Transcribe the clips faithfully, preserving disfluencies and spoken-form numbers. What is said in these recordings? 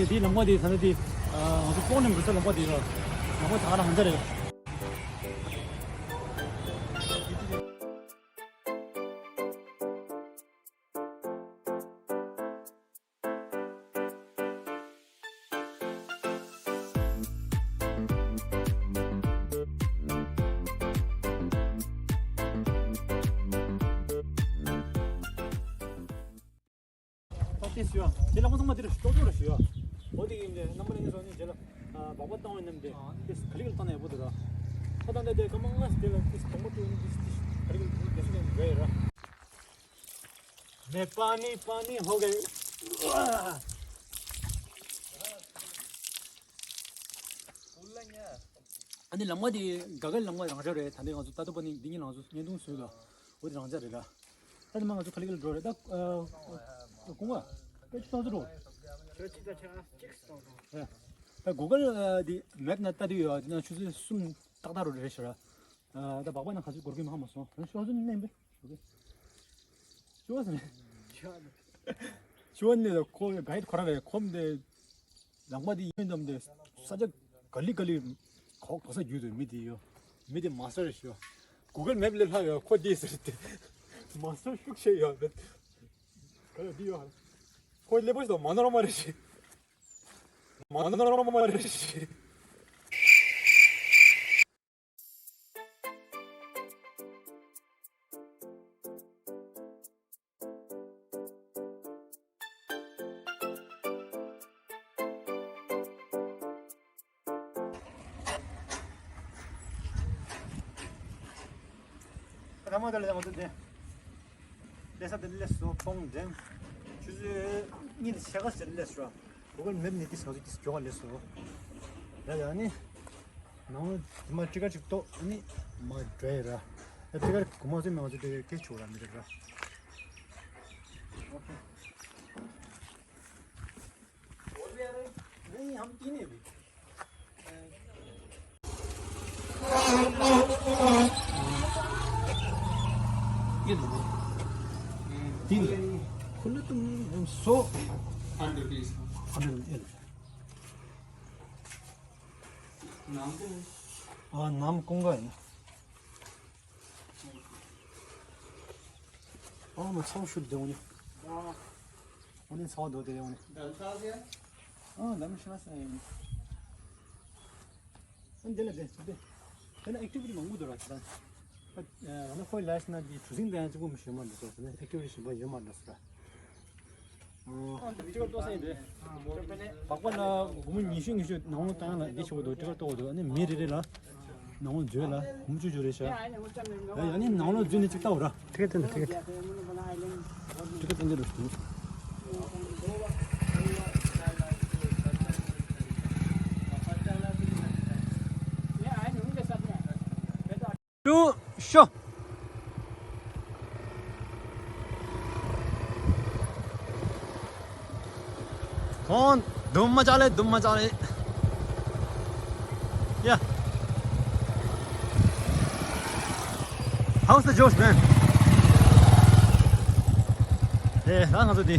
དེའི་ལམ་ཁ་དེ་ད་ལྟ་དེ་ང་ཚོ་ཀོང་ནས་འགྲོ་ས་ལམ་ཁ་དེ་ར། ལམ་ཁ་ད་ག་རང་འདྲ་རེད། ད་ལྟའི་ཞུ་ཡ། དེ་ལ་ཁོང་ཚང་མ་དེ་རུ་ཅོག་ཅོག་རུ་ཞུ་ཡ། འོ་དེ་ཡིན་དེ་རྣམ་པ་ལྷན་རྒྱས་ཚོ་ནི་རྗེས་ལ་སྦག་སྦག་བཏང་བའི་རྣམ་དེ་དེ་ག་ལེ་ག་ལེ་བཏང་ན་ཡག་པོ་འདུག་ར། ད་ད་ལྟ་དེ་སྐར་མ་ལྔ་ཞིག་དེ་ལ་དེ་དང་པོ་དེ་ནི་དེ་ག་ལེ་ག་ལེ་དེ་ཞིག་ལས་འགྲོ་ཡ་ར། मैं पानी पानी हो गए। ཨ་ནི་ལམ་ཁ་དེ་ག་ག་ལམ་ཁ་རང་འཇགས་རེད། ད་ནི་ང་ཚོ་ད་ལྟ་བར་ནི་འདི་གཉིས་ལ་ང་ཚོ་བརྙན་ཐུང་བཟོས་ལ་འོ་དེ་རང་འཇགས་རེད་ར། ད་ནི་མ་ང་ཚོ་ག་ལེ་ག་ལེ་འགྲོ་རེད་ད། ཨ་ཀུང་ཨ་ཀ་ཅི་ཏང་ཚོ་འགྲོ། ད་གུ་གལ་དེ་མེབ་ནང་ལྟ་དུས་ཡོད་དེ་ན་ཆུ་ཚོད་གསུམ་ཏག་ཏག་རུ་རེད་ཤག་ར། ད་སྦག་སྦག་ན་ག་ཚོད་འགོར་གི་མ་ཧ་མ་སོང་། ད་ནི་ཤོག་ཚོད་མནན་པས། ཅོ་ཟེར། ཅོ་ནི་ཁོ་གའི་ཁོ་ར་བས་ཁོམ་དེ་ལག་པ་དེ་ཡིན་དམ་དེ་ས་ཆ་ག་ལི་ག་ལི་ཁོག་གོ་ས་རྒྱུད་དུ་མི་དེ་ཡོད། མི་དེ་མ་སར་ཞུ། གུ་གལ་མེབ་ལས་ལྷག་ཡོད་ཁོ་དེ་ཟེར་ཏེ། མ་སར་ཤུགས་ཆེ་ཡོད་བས། ག་ལ་དེ་ཡོད། ཁོ་ལེ་པོ་ཞིག་དང་མ་ནོར་མ་རེད་ཤི། མ་ནོར་མ་རེད་ཤི། ར་མ་ད་ལ་ང་ཚོ་དེ་ལས་ས་དེ་ལས་སོ་ཁོང་དེ་ཆུ་ཚོད་གཉིས་དང་ཕྱེད་ཀ་ཟེར་ལས་སོ། གུ་གལ་མེབ་ནས་དེ་ས་ཚོད་དེ་མགྱོགས་པ་ལས་སོ། ཡ་ཡ་ནི། ནང་ལོ་དེ་མ་ཊི་ཀེཊ་ཅིག་གཏོགས་ཨ་ནི་མ་འགྲོ་ཡི་ར། ཨ་ཊི་ཀེཊ་གོང་མ་ཚོས་མ་ང་ཚོ་དེ་སྐད་ཆོག་ར་མི་རེད་ར། ཨོ་ཁེ། नहीं, हम तीन है भी। ये लो। तीन। खुले तुम सौ। Hundred rupees. हंड्रेड, ये लो। नाम क्या है? हाँ, नाम कुंगा है ना। ཨོ་མ་ཚང་ཤུར་དེ་འོ་ནི། འོ་ནི་ཚང་དོ་དེ་འོ་ནི། ཨ་འདམ་ཤ་ས་ཡིན། ཨ་འདི་ལ་དེ་དེ། དེ་ན་ཨེག་ཊི་བི་ཊི་མང་པོ་འདུག་ར་ཁྱེད་རང་། ཨ་ན་ཁོའི་ལས་ན་དེ་གྲུ་གཟིངས་དང་ཡང་གཅིག་པོ་མི་ཤེས་མ་འདུག་སོ་ན་ཨེག་ཊི་བི་ཊི་གཞན་པ་ཡོད་མ་འདུག་སོ་ར། ཨོ། ཨ་འདི་ཅིག་ཏོ་ས་ཡིན་དེ། སྦག་སྦག་ལ་སྒོར་མོ་ཉི་ཤུ་ཉི་ཤུ་ནང་ལོགས་བཏང་ལ་འདི་ཆོག་འདུག་ཊི་ཀེཊ་གཏོང་འདུག་ཨ་ནི་མི་རེ་རེ་ལ་ནང་ལོགས་འཛུལ་ལ་སྒོར་མོ་བཅུ་བཅུ་རེད་ཤག་ཡ་ཡ་ནི་ནང་ལོགས་འཛུལ་ནས་ཅིག་ལྟ་འོ་ར། ཊི་ཀེཊ་དེ་ན་ཊི་ཀེཊ། ཊི་ཀེཊ་དེ་འདི་རུ་འདུག་ཏུ་ཤོ། ཁོང་དུམ་མ་ཅག་ལེ་དུམ་མ་ཅག་ལེ། Yeah. How's the Josh, man? ཨེ་ད་ང་ཚོ་འདི།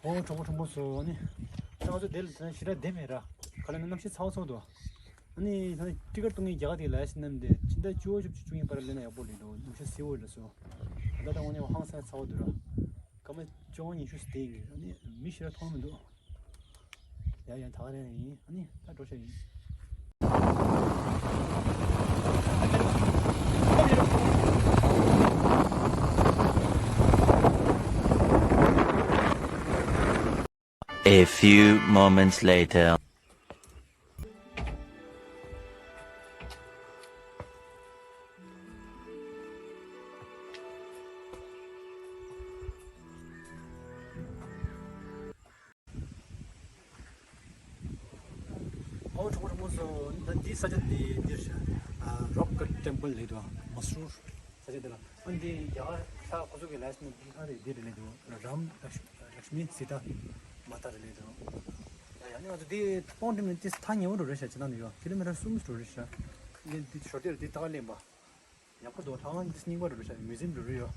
ཨོ་གྲོགས་པོ་གྲོགས་མོ་ཚོ་ཨ་ནི། ད་ང་ཚོ་དེ་ལ་ཞེ་དྲག་བདེ་མེད་ར། ག་ལ་ནི་གནམ་གཤིས་ཚ་བ་ཚ་བ་འདུག་ཨ་ནི་ད་ནི་ཊི་ཀེཊ་གཏོང་མཁན་རྒྱ་གར་དེ་ལ་ཡ་ཤི་ནམ་དེ་ཕྱི་ཟླ་བཅུ་བཅུ་བཅུ་གཉིས་བར་ལེན་ན་ཡག་པོ་ལེན་འདུག་གནམ་གཤིས་བསིལ་བོ་ལ་སོ། ད་ལྟ་དངོས་གནས་ཧང་སང་ཚ་བོ་འདུག་ར། སྐར་མ་བཅོ་ལྔ་ཉི་ཤུ་ཙམ་བསྡད་ཡིན་གྱི། ཨ་ནི་མི་ཞེ་དྲག་མཐོང་མི་འདུག་ཡ་ཡ། ད་ག་རེ་ཡིན། ཨ་ནི་ད་འགྲོ་ཤ་ཡིན། A few moments later. ཨོ་གྲོགས་པོ་གྲོགས་མོ་ཚོ། ད་འདི་ས་ཆ་འདི་འདིར་རོག་ཀཊ་ཊེམ་པལ་ལབ་འདུག་མ་སུར་ས་ཆ་འདི་ལ། ཨ་འདི་རྒྱ་གར་ས་ཁོ་ཚོ་གི་ལ་ཡ་སི་ན་འདི་ག་རེ་འདི་རེད་ལབ་འདུག་རམ་ལཀྵ་ལཀྵ་མི་སི་ཏཱ་མ་ཏཱ་རེད་ལབ་འདུག་ཡ་ཡ། ཨ་ནི་ང་ཚོ་འདི་སྤང་ཌེམ་ནས་འདི་ཐག་ཉེ་བོ་འགྲོ་རེད་ཤག་ཅི་ན་ནི་ཡོད། ཀི་ལོ་མི་ཊར་གསུམ་འགྲོ་རེད་ཤག་འདི་འདི་ཞོར་དེར་འདི་ལྟ་ག་སླེབས་པ། ཡག་པོ་འདུག་ལྷ་ཁང་འདི་སྙིང་པ་རུ་རུ་ཤག་མིའུ་ཛིམ་རུ་རུ་ཡོད།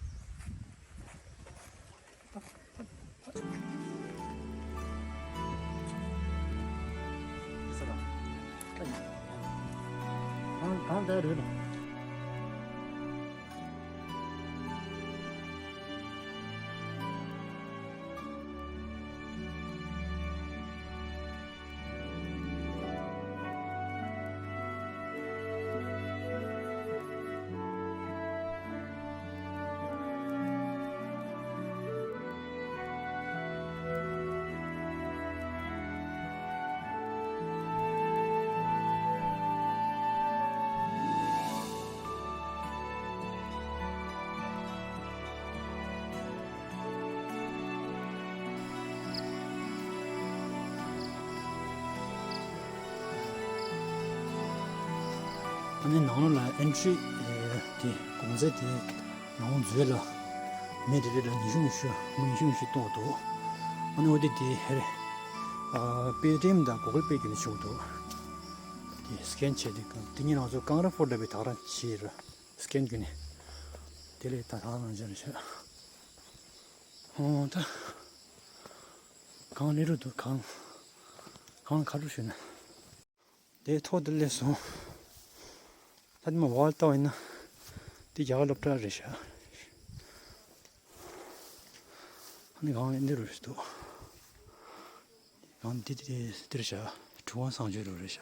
གང་གང་ལྟར་རེད། ཨ་ནི་ནང་ལོགས་ལ་ཨེན་ཊི་རི་དེ་གོང་ཚད་དེ་ནང་འཛུལ་ལ་མི་རེ་རེ་ལ་ཉི་ཤུ་ཉི་ཤུ་ཉི་ཤུ་ཉི་ཤུ་གཏོང་འདུག་ཨ་ནི་འོ་དེ་དེ་ཧེ་རེ་པེ་ཊི་ཨེམ་དང་གུ་གལ་པེ་བརྒྱུད་ནས་བྱུང་འདུག་དེ་སི་ཀེན་བྱས་ཏེ་དེ་ཉིན་ང་ཚོ་ཀང་ར་ཕོར་ལ་བའི་དག་རང་བྱས་ར། སི་ཀེན་བརྒྱུད་ནས། དེ་ལས་ད་ཐང་རང་འཇགས་རེད་ཤག་ཨོ་ད། གངས་ལས་རུ་འདུག་གངས། གངས་ཁ་རུ་ཞུ་ན། དེ་ཐོག་དེ་སླེབས་སོང་། ད་དེ་མ་ཝལ་ལྟ་བ་ཡིན་ན། དེ་རྒྱ་གར་སློབ་གྲྭ་རེད་ཤག་ཨ་ནི་གངས་ལས་འདི་རུ་ཞུ་འདུག་གངས་འདི་དེ་དེ་རེད་ཤག་གྲུབ་དབང་བཟང་སྤྱོད་རུ་རེད་ཤག་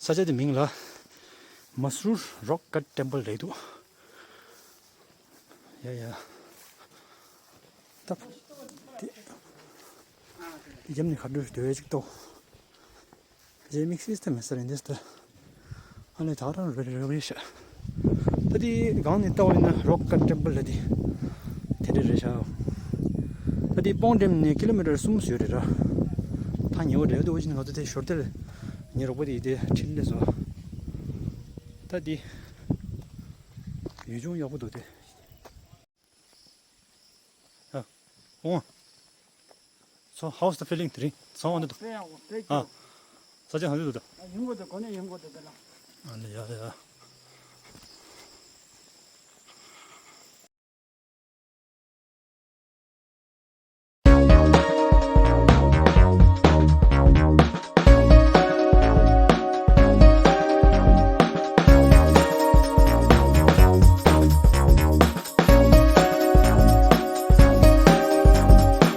ས་ཆ་དེ་མིང་ལ་མ་སུར་རོག་ཀཊ་ཊེམ་པལ་རེད་འདུག་ཡ་ཡ། ད་དེ་དེ་རྒྱབ་ནས་ག་འགྲོ་སྡོད་ཅིག་ཏོ། རྗེས་མིག་སིས་ཏེ་མེད་ས་རེད་འདི་ལྟར། ཨ་ལས་ད་རང་རེ་རེ་རེ་ཤག་ད་དེ་སྒང་ནས་ལྟ་བ་ཡིན་ན་རོག་ཀཊ་ཊེམ་པལ་ལ་དེ་དེ་འདྲ་རེད་ཤག་ད་དེ་སྤང་ཌེམ་ནས་ཀི་ལོ་མི་ཊར་གསུམ་ཡོད་རེད་ར། ཐག་ཉེ་བོ་རེད་འདུག་ཕྱིན་ང་ཚོ་དེ་ཞོར་དེར་ངའི་རོགས་པ་དེ་དེ་ཁྲིད་སླེབས་སོང་། ད་དེ་ཡུལ་ལྗོངས་ཡག་པོ་འདུག་དེ། ཨ། ཨོ། So, how's the feeling? དེ་རིང་ཚང་བ་འདུག་དཔེ་ཡག་པོ་དཔེ་ཨ། སྐྱིད། ས་ཆ་གང་འདུག་ད། ཨ། ཡོང་གི་འདུག་གོ་གནས་ཡོང་གི་འདུག་དེ་ལ། ཨ་ལེ་ཡ་ཡ།